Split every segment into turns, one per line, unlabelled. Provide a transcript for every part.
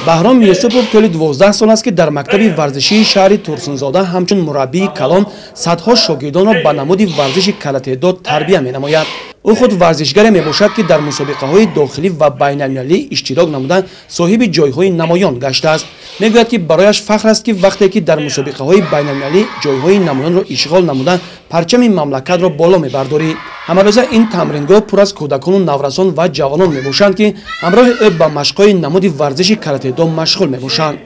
Баҳром Юсупов тӯли 12 сол аст, ки дар мактаби варзишии шаҳри Турсунзода ҳамчун мураббии калон садҳо шогирдонро ба намуди варзиши каратэ-до тарбия менамояд. Ӯ худ варзишгаре мебошад, ки дар мусобиқаҳои дохилӣ ва байналмилалӣ иштирок намуда соҳиби ҷойҳои намоён гаштааст. Мегӯяд, ки барояш фахр аст, ки вақте ки дар мусобиқаҳои байналмилалӣ ҷойҳои намоёнро ишғол намуда парчами мамлакатро боло мебардорӣ. Ҳамарӯза ин тамрингоҳ пур аз кӯдакону наврасон ва ҷавонон мебошанд, ки ҳамроҳи ӯ ба машқҳои намуди варзиши каратэ-до машғул мебошанд.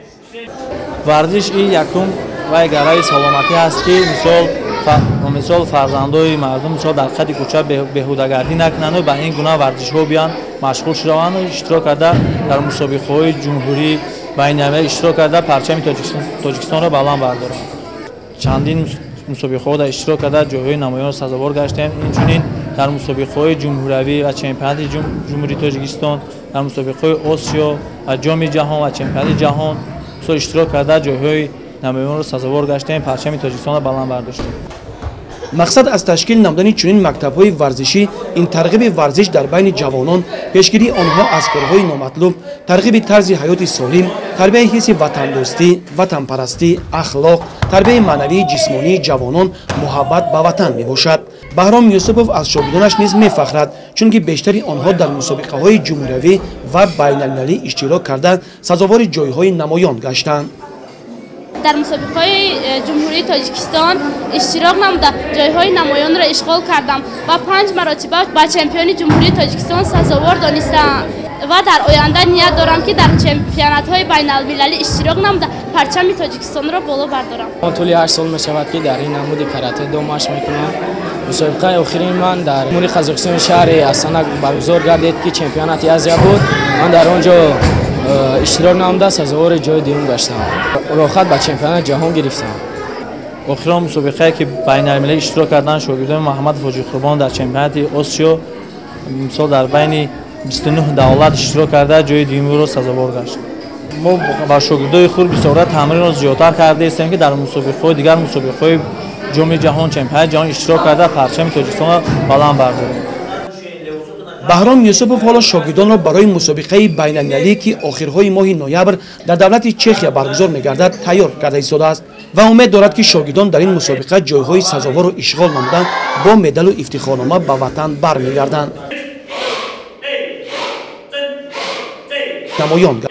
Варзиш ин якум вай гарави саломатӣ ҳаст, ки мисол фарзандои мардум мисол дар қади кӯча беҳудагардӣ накунанду ба ин гуна варзишҳо биёнд, машғул шаванду иштирок карда дар мусобиқаҳои ҷумҳурӣ байналмилалӣ иштирок карда парчами Тоҷикистонро баланд бардоранд. Чандин мусобиқаҳо дар иштирок карда ҷойҳои намоёнро сазовор гаштем. Инчунин дар мусобиқаҳои ҷумҳуриявӣ ва чемпионати Ҷумҳурии Тоҷикистон, дар мусобиқаҳои Осиё ва Ҷоми ҷаҳон ва чемпионати ҷаҳон мисол иштирок карда ҷойҳои намоёнро сазовор гаштем, парчами Тоҷикистонро баланд бардоштем.
Мақсад аз ташкил намудани чунин мактабҳои варзишӣ ин тарғиби варзиш дар байни ҷавонон, пешгирии онҳо аз корҳои номатлуб, тарғиби тарзи ҳаёти солим, тарбияи ҳисси ватандӯстӣ, ватанпарастӣ, ахлоқ, тарбияи маънавии ҷисмонии ҷавонон, муҳаббат ба ватан мебошад. Баҳром Юсупов аз шогирдонаш низ мефахрад, чунки бештари онҳо дар мусобиқаҳои ҷумҳуриявӣ ва байналмилалӣ иштирок карда сазовори ҷойҳои намоён гаштанд.
Дар мусобиқаҳои Ҷумҳурии Тоҷикистон иштирок намуда ҷойҳои намоёнро ишғол кардам ва 5 маротиба ба чемпиони Ҷумҳурии Тоҷикистон сазовор донистам ва дар оянда ният дорам, ки дар чемпионатҳои байналмилалӣ иштирок намуда парчами Тоҷикистонро боло бардорам.
Тӯли 8 сол мешавад, ки дар ин намуди каратэ-до машқ мекунам. Мусобиқаи охирини ман дар Ҷумҳурии Қазоқистон шаҳри Астана баргузор гардид, ки чемпионати Азия буд. Ман дар он ҷо иштирок намуда сазовори ҷои дуюм гаштам. Роҳхат ба чемпионати ҷаҳон гирифтам.
Охирон мусобиқае, ки байналмилалӣ иштирок карданд шогирдони Муҳаммад Фоҷиқурбон дар чемпионати Осиё мисол дар байни 29 давлат иштирок карда ҷои дуюмро сазовор гашт. Мо ба шогирдои худ бисёра тамринро зиёдтар кардаистем, ки дар мусобиқаҳои дигар мусобиқаҳои Ҷоми ҷаҳон, чемпионати ҷаҳон иштирок карда парчами Тоҷикистонро баланд бардорем.
Баҳром Юсупов ҳоло шогирдонро барои мусобиқаи байналмилалӣ, ки охирҳои моҳи ноябр дар давлати Чехия баргузор мегардад, тайёр карда истодааст ва умед дорад, ки шогирдон дар ин мусобиқа ҷойҳои сазоворро ишғол намуда бо медалу ифтихорнома ба ватан бармегарданд. Намоён.